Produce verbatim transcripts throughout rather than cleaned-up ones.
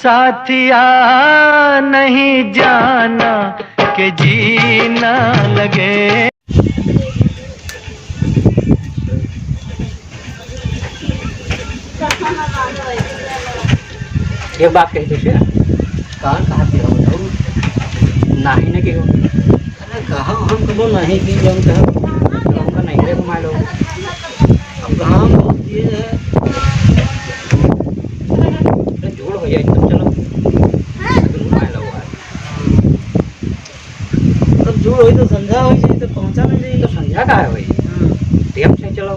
साथिया, नहीं जाना कि जीना लगे। एक बात कही तुझसे। का कहत हो बताओ? नाही ना केहू। अरे कहाँ हम कबो नहीं कि जौन कहा, हमका नहीं रे घुमा लो। अब गाँव बहुत ये है। अरे जोड़ हो जाए तब चलो। घुमा लो यार। तब जोड़ होई तो संझा होई जाई, तो पहुँचा ना जाई। तो संझा का है भाई? हाँ। टेम से चलो।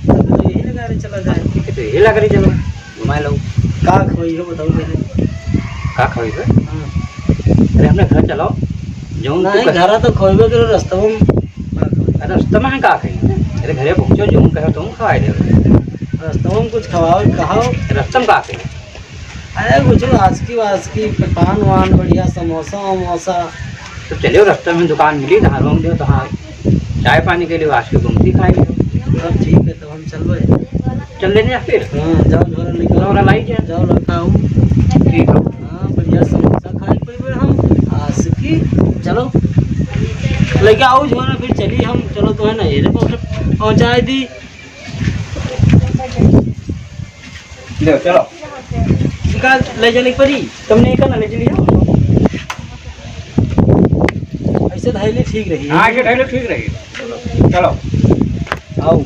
तब तो यही लगा रहे चला जाए। ठीक है, तो यही लगा रहे चलो, घुमा लो। का खोई हो बताओ पहले। का खोई हो? हाँ। अरे हमरे घर चलो, जौन तू नहीं, कह- घरा तो खोइबे करो, रस्तवा में का खोई? अरे रस्ता में का खोई? अरे घरे पहुँचो, जौन कहो तुम खवाए दे। रस्तवा में कुछ खवाओ, कहाओ। रस्ता में का खोई? अरे कुछ आसकी वासकी, पान वान बढ़िया, समोसा वमोसा। तो चलियो, रस्ते में दुकान मिली, तहाँ रोक दियो, तहाँ चाय पानी के लिए आसकी घूमती खाई लियो। सब ठीक है, तो हम चलबे। चल लेने या फिर? हाँ, जाओ झोरा निकालो। झोरा लाई क्या? जाओ लड़का आओ। ठीक है। हाँ, बढ़िया समोसा खाई पीबे हम। आसकी, चलो। लेके आओ झोरा, फिर चली हम। चलो, तो है ना, ये पहुँचाए दी। ले, चलो। इनका ले चले के पड़ी। तुमने इनका ना ले चलिए। ऐसे धैले ठीक रही। हाँ, ऐसे धैले ठीक रही। चलो। आओ।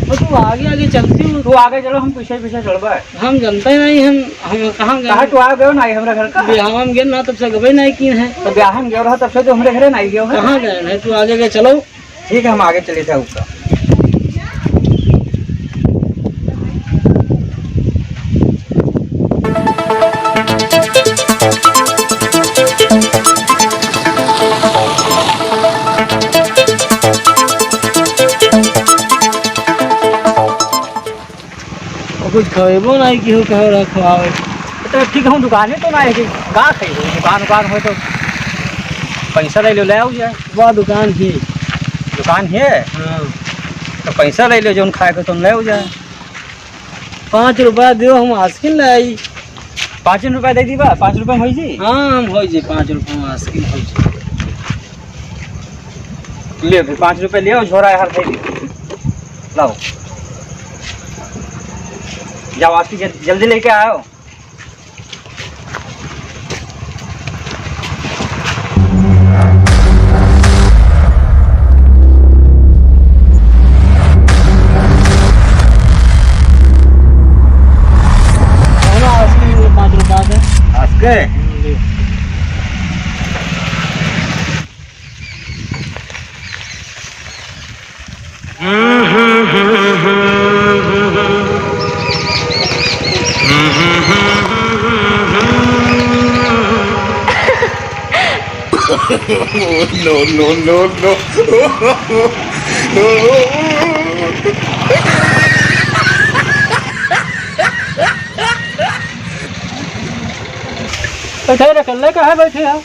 वो तू आगे आगे चलती हो। तू आगे चलो, हम पीछे पीछे चलबे। हम जानते नहीं, हम, हम कहाँ गए? कहाँ तू आ गयो ना, हमरा घर का? ब्याह में गए ना, तब से गबे नहीं की है। तो ब्याह में गयो रहा, तब से तो हमरे घरे नहीं गयो है। कहाँ गए हैं? तू आगे आगे चलो। ठीक है, हम आगे चले थे ऊपर। और कुछ खवेबो नहीं की हो, कहो रहा खवावे। तो ठीक है, हम दुकाने तो ना है कि का खाई हो, दुकान उकान हो तो पैसा ले लो, ले आओ जाए। वह दुकान ही। दुकान है? हाँ। तो पैसा ले लो, जौन खाए के तुम ले आओ जाए। पाँच रुपया दियो, हम आइसक्रीम ले आई। पाँच रुपया दे दी बा, पाँच रुपया में होई जी? हाँ, हम होई जी, पाँच रुपया में आइसक्रीम होई जी। ले फिर पाँच रुपया ले आओ, झोरा यार दे दी। लाओ। जाओ, आज की जल-, जल्दी लेके आओ। पाँच रुपया दे। आज के? हम्म, ले। No, no, no, no। बैठे रहे, कल्ले काहे बैठे हो?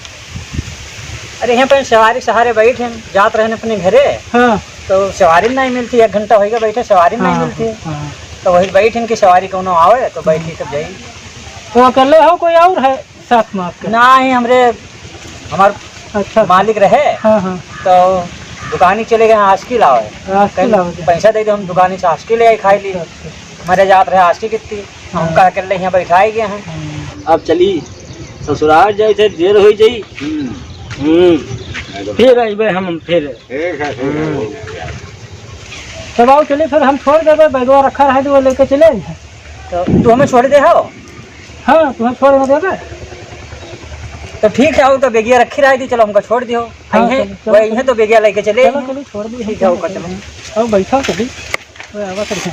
अरे, यहाँ पे सवारी सहारे बैठे हैं, जात रहे अपने घरे। हाँ। तो सवारी नहीं मिलती, एक घंटा होइगा बैठे, सवारी नहीं हाँ, मिलती। हाँ। तो वही बैठे हैं कि सवारी कौनो आवे, तो बैठी तब जाई। तो अकेले हो, कोई और है साथ में आपके? नहीं, हमरे, हमार अच्छा, अच्छा। मालिक रहे, हाँ, हाँ। तो दुकानी चले गए, आसकी लावे। आसकी कहीं लावे। पैसा दे दे, हम दुकानी से आसकी ले आई, खाई ली। अच्छा, अच्छा। हमारे जात रहे आसकी कितनी। हम हाँ। कह के ले यहाँ बैठाए गए हैं। हम्म। अब चली, ससुराल जाए थे, देर हो जाई। हम्म। हम्म। फिर अइबे हम, फिर। ठीक है, ठीक है। हम्म। तब आओ, चलिए, फिर हम छोड़ देबे, बैगवा रखा रहे तो वो लेके चले आइए। तो तू हमें छोड़ दे हो? हाँ, तुम्हें छोड़ देबे। तो ठीक है, और तो बेगिया रखी रहे दी, चलो हमका छोड़ दियो। हाँ, अइहें, चलो, चलो, वही है चलो। तो बेगिया लेके चले चलो, अइहें। चलो, छोड़ दिए, ठीक है, ओकर चलो। अब बैठा चली। ओए, आवा कर।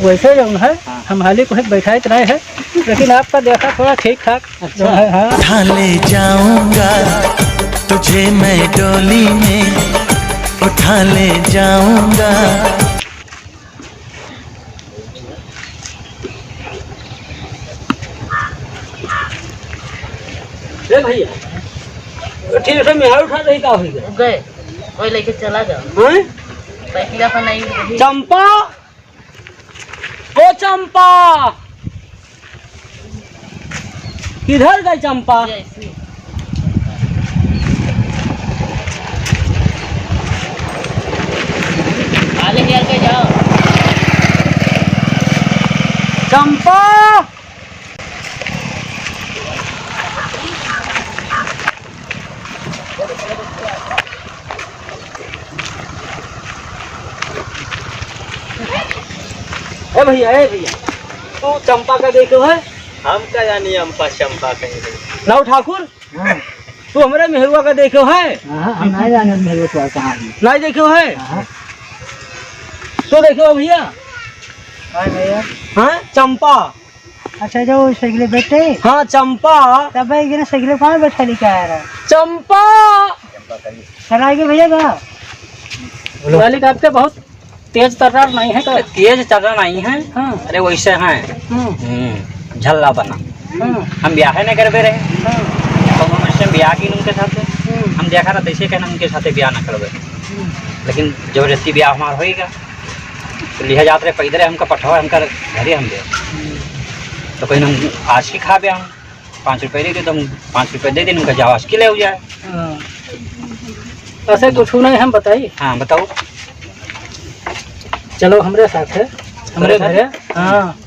वैसे जौन है, हाँ। हम हाली को बैठाइत नाहीं है, लेकिन आपका देखा थोड़ा ठीक ठाक अच्छा। है, हाँ। उठा ले जाऊंगा तुझे मैं डोली में, उठा ले जाऊंगा। ए भैया, ठीक से मेहर उठा रही का होई गए? गए, कोई लेके चला गया। हैं? पैकिया पर नहीं रही। चंपा, ओ चंपा, किधर गई चंपा? आले के आगे जाओ। चंपा! ए भैया, ए भैया, तू चंपा का देखे है? हम का जानी अम्पा शम्पा कहीं नहीं। नाऊ ठाकुर, हाँ। तू हमरे मेहरुआ का देखे है? हाँ, हम नहीं जाने मेहरुआ तो कहाँ है। नहीं देखे है? हाँ। तू देखे हो भैया? हाँ भैया। हाँ, चंपा। अच्छा, जो साइकिल बैठे? हाँ, चंपा। तब भाई, ये साइकिल कहाँ बैठा लेके आया रहा? चंपा। चला आएंगे भैया का? मालिक, आपके बहुत तेज तर्रार नहीं है का? तेज तर्रार नहीं है। हाँ। अरे, वैसे हैं। हम्म। हम्म, झल्ला बना। हाँ। हम ब्याह नहीं करबे रहे। हाँ। तो हम उससे ब्याह की उनके साथ। हम्म। हम देखा था, तैसे कहना उनके साथ ब्याह ना करबे। हम्म। लेकिन जबरदस्ती ब्याह हमार होएगा। तो लिहा जात रहे पैदल, हमका पठवा, हमका घरे हम दे। हम्म। तो कहीं हम आज की खा ब्याह, पाँच रुपये दे दे, तो हम पाँच रुपये दे दें, उनका जाओ आज की ले हो जाए। हाँ। ऐसे कुछ नहीं, हम बताई। हाँ, बताओ। चलो, हमरे साथ है, हमरे घरे। हाँ।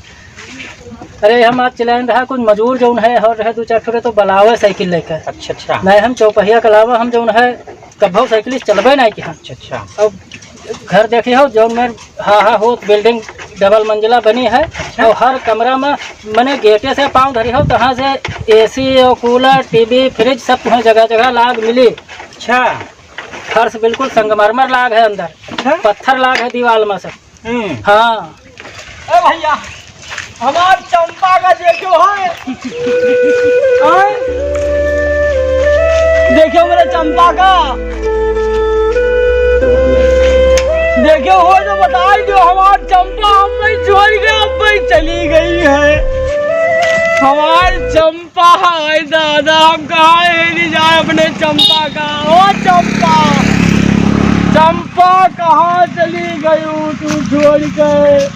अरे, हम आज चलाइन रहा, कुछ मजूर जौन है, और रहे दो चार ठो, तो बलावे साइकिल लेकर। अच्छा, अच्छा। नहीं, हम चौपहिया के अलावा हम जौन है, कभौ साइकिल चलबे नहीं किहा। अच्छा, अच्छा। अब घर देखी हो, जौन में, हाँ, हाँ, हो, building double मंजिला बनी है। अच्छा। और हर कमरा में, मने गेटे से पाँव धरी हो, तहाँ से AC और cooler, TV, fridge सब तुम्हें जगह जगह लाग मिली। अच्छा। फर्श बिल्कुल संगमरमर लाग है अंदर। अच्छा। पत्थर लाग है दीवाल में सब। हम्म। हाँ। ए भैया, हमार चंपा का देखो है। हाँ? देखो मेरे चंपा का। देखो हो जो बताई जो हमार चंपा हम नहीं छोड़ के अब भाई चली गई है। हमार चंपा चंपा, हाय दादा, हम कहाँ हेरी जाए अपने चंपा का? ओ चंपा, चंपा कहाँ चली गई तू छोड़ के?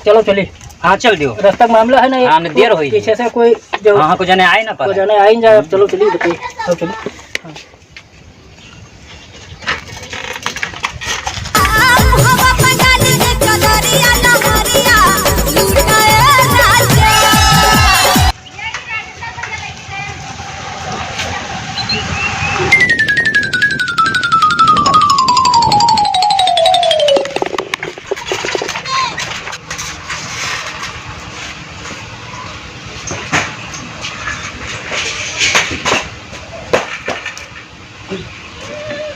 चलो चली। हाँ, चल दियो। रास्ता का मामला है ना, हाँ, न देर होई। पीछे से कोई जो हाँ, हाँ, कोई जने आए ना पाए। कोई जने आए ना जाए, अब चलो चली, बताइए। चलो चली। हाँ।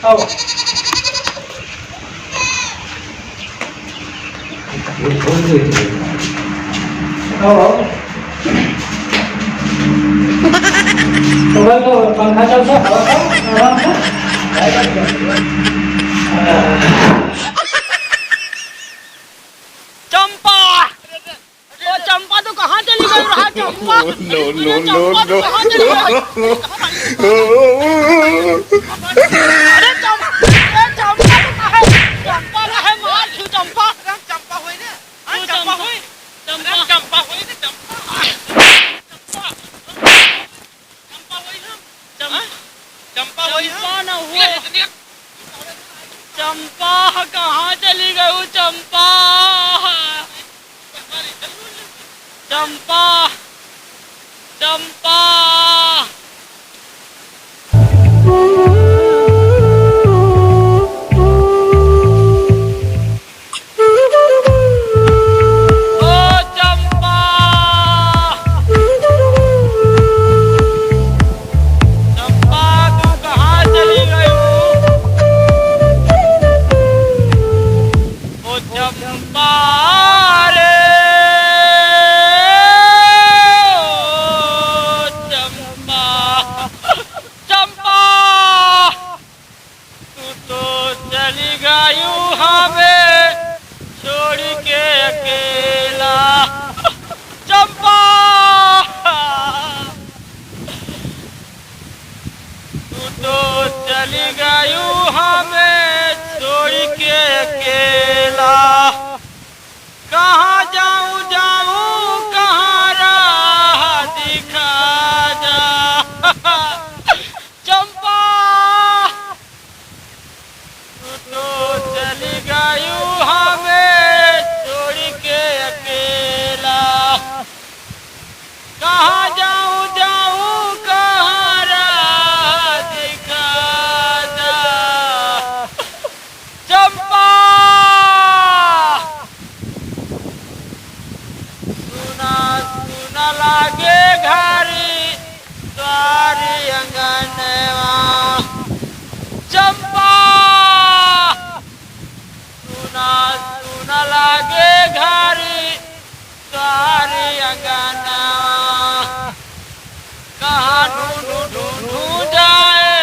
आओ। आओ, आओ। तो भाई, तो पंखा चल रहा, हवा खाओ, आराम से। चंपा! ओ, चंपा तो कहाँ चली गई रहा, चंपा? No, no, अरे, चंपा no, तो no। कहाँ चली गई? अरे, चंपा, ए, चंपा तो कहाँ है? चंपा कहाँ है? मार क्यों चंपा? अरे, चंपा होई रे। हाँ, तू चंपा चंपा, होई। चंपा। अरे, चंपा होई रे, चंपा। चंपा। चंपा वही हम। चंपा। हाँ? चंपा वही हम। चंपा ना हुआ। ये इतनी चंपा, कहाँ चली गई चंपा? चंपा, चंपा। ओ चंपा, चंपा, तू कहाँ चली गई? ओ चंपा रे, ओ चंपा, चंपा। तू तो चली गयू हमें छोड़ के अकेला। चंपा, तू तो चली गयू हमें छोड़ के अकेला। सुन लागे घरी सारी अंगनवा, कहाँ ढूंढू ढूंढू जाए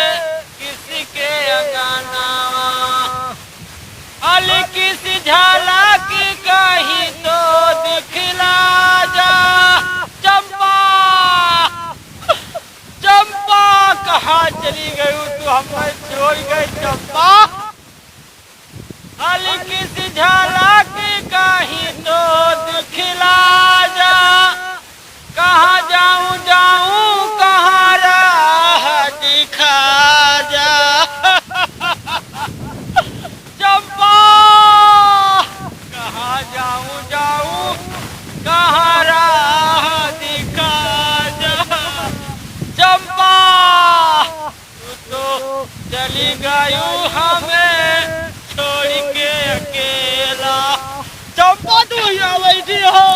किसी के अंगनवा। हल्की सी झलक कहीं तो दिखला जा। चंपा, चंपा, कहाँ चली गयू तू, हमें छोड़ गए चंपा। हल्की सी झलक कहीं तो दिखला जा। कहाँ जाऊं, जाऊं, कहाँ राह दिखा जा। चंपा, कहाँ जाऊं, जाऊं, कहाँ राह दिखा जा। चंपा, तू तो चली गयू हमें छोड़ के अकेला। चंपा, तू यहाँ बैठी हो।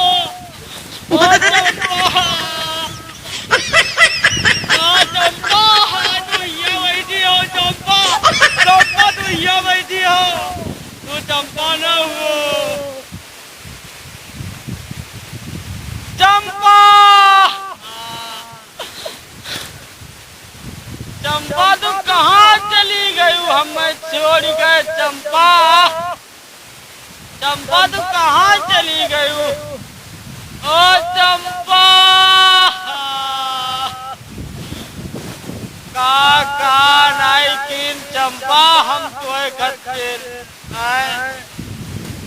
ओ चंपा, ओ चंपा, तू यहाँ बैठी हो चंपा। चंपा, तू यहाँ बैठी हो। तू चंपा ना हो। चंपा, चंपा, तू कहाँ चली गयू? हमें छोड़ गए चंपा। चंपा, तू कहाँ चली गयू? ओ चंपा, का, का नाई कीन चंपा, हम तोहे खातिर आए।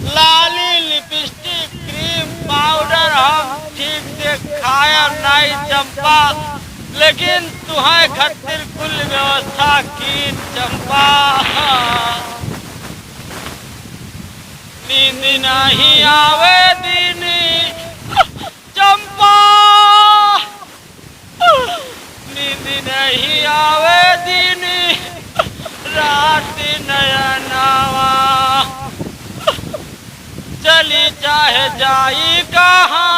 लाली, लिपस्टिक, क्रीम, पाउडर हम ठीक से खायब नाई चंपा, लेकिन तुहैं खातिर कुल व्यवस्था कीन चंपा। नींद नहीं आवे दिन चंपा, नींद नहीं आवे दिन रात नयनवा। चली चाहे जाई कहाँ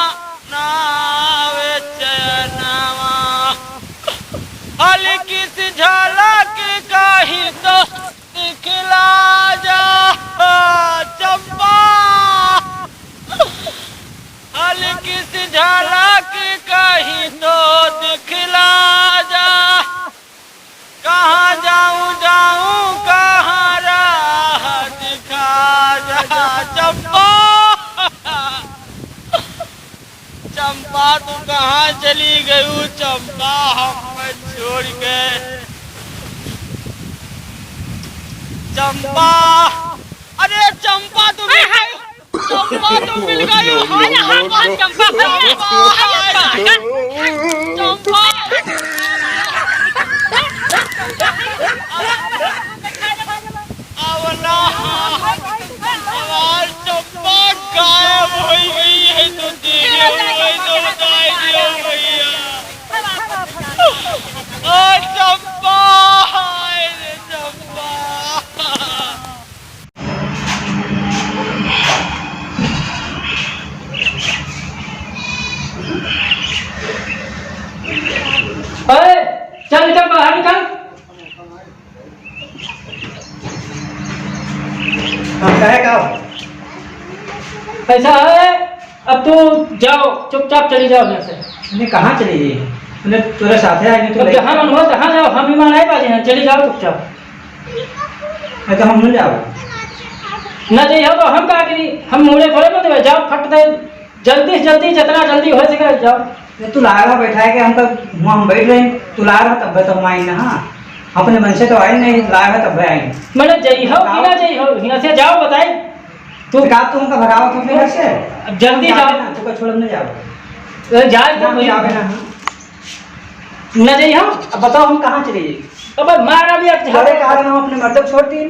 ना आवे चैनवा। हल्की सी झलक कहीं तो दिखला जा चंपा। हल्की सी झलक कहीं तो दिखला जा। कहाँ जाऊं, जाऊं, कहाँ राह दिखा जा चंपा। चंपा, तू कहाँ चली गयू चंपा, हमें छोड़ के? चंपा, अरे चंपा, तू मिल गई, चंपा, तू मिल गई। अरे हाँ, हाँ, चंपा, भैया, चंपा, अरे पागल, चंपा। अब ना, हमार चंपा गायब होई गई है, तो देखे हुए तो बताई दियो भैया। ओ चंपा, हाय रे चंपा। अरे, चल निकल, बाहर निकल। हाँ, कहे का हो? ऐसा है, अब तू जाओ, चुपचाप चली जाओ यहाँ से। नहीं, कहाँ चली गई? मतलब, तोरे साथे आई, नहीं तो अब ले जहाँ मन हो, तहाँ जाओ, हम इमान आए बाजी हैं, चली जाओ चुपचाप। अरे, तो हम न जाओ। न जइहो तो हम का करी? हम मुड़े थोड़े न देवे, जाओ फट दे, जल्दी से जल्दी, जितना जल्दी हो सके, जाओ। ये तू लाया रहा बैठाए के, हम तब हुआँ हम बैठ रहे, तू लाया रहा तब तो हम आई ना, हाँ। अपने मन से तो आई नहीं, लाया रहा तब आई। मैंने जइहो कि ना जइहो, हियाँ से जाओ बताई। तू तो का तू हमका भगावत हो अपने घर से? अब जल्दी हम जाओ। जाबे ना, तू का छोड़ हम नहीं जाओ। ए, जाए तो ना, हम भाई। जाबे ना, हाँ। न जइहो। अब बताओ हम कहाँ चले जाई? अब मारा भी अब अरे कहा ना हम अपने मर्द को छोड़ दी।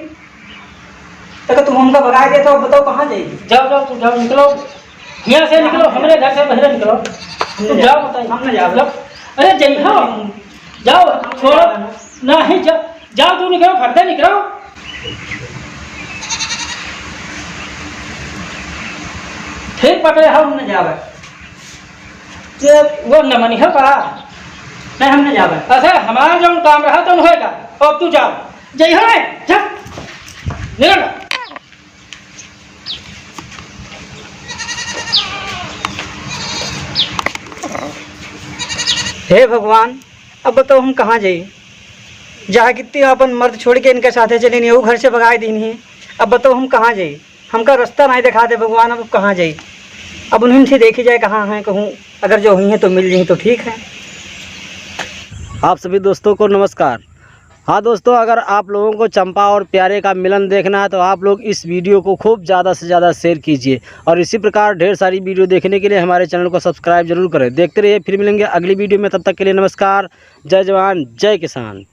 तक तुम हमका भगा दिया तो अब बताओ कहाँ जाई? जाओ, जाओ, तुम जाओ, निकलो। यहाँ से निकलो, हमरे घर से बाहर निकलो। तुम जाओ, बताइए। हम ना जाओ। जाओ। अरे जइहो। जाओ, छोड़ो। नहीं, जा-, जाओ, तू निकलो, फट दे, निकलो। फिर पकड़े हम न जावे। ये वो न मनी हो का? नहीं, हम न जावे। अच्छा, हमारा जौन काम रहा, तौन होएगा। अब तू जाओ। जइहो रे, जा। निकल। हे भगवान, अब बताओ हम कहाँ जाई? जहाँ कितनी अपन मर्द छोड़ के इनके साथे चली नहीं, वो घर से भगाए दीन ही। अब बताओ हम कहाँ जाई? हमका रास्ता नहीं दिखा दे भगवान, अब कहाँ जाई? अब उन्हीं से देखी जाए कहाँ हैं, कहूँ अगर जो हुई हैं तो मिल जाई तो ठीक है। आप सभी दोस्तों को नमस्कार। हाँ दोस्तों, अगर आप लोगों को चंपा और प्यारे का मिलन देखना है तो आप लोग इस वीडियो को खूब ज़्यादा से ज़्यादा शेयर कीजिए और इसी प्रकार ढेर सारी वीडियो देखने के लिए हमारे चैनल को सब्सक्राइब जरूर करें। देखते रहिए, फिर मिलेंगे अगली वीडियो में। तब तक के लिए नमस्कार, जय जवान, जय किसान।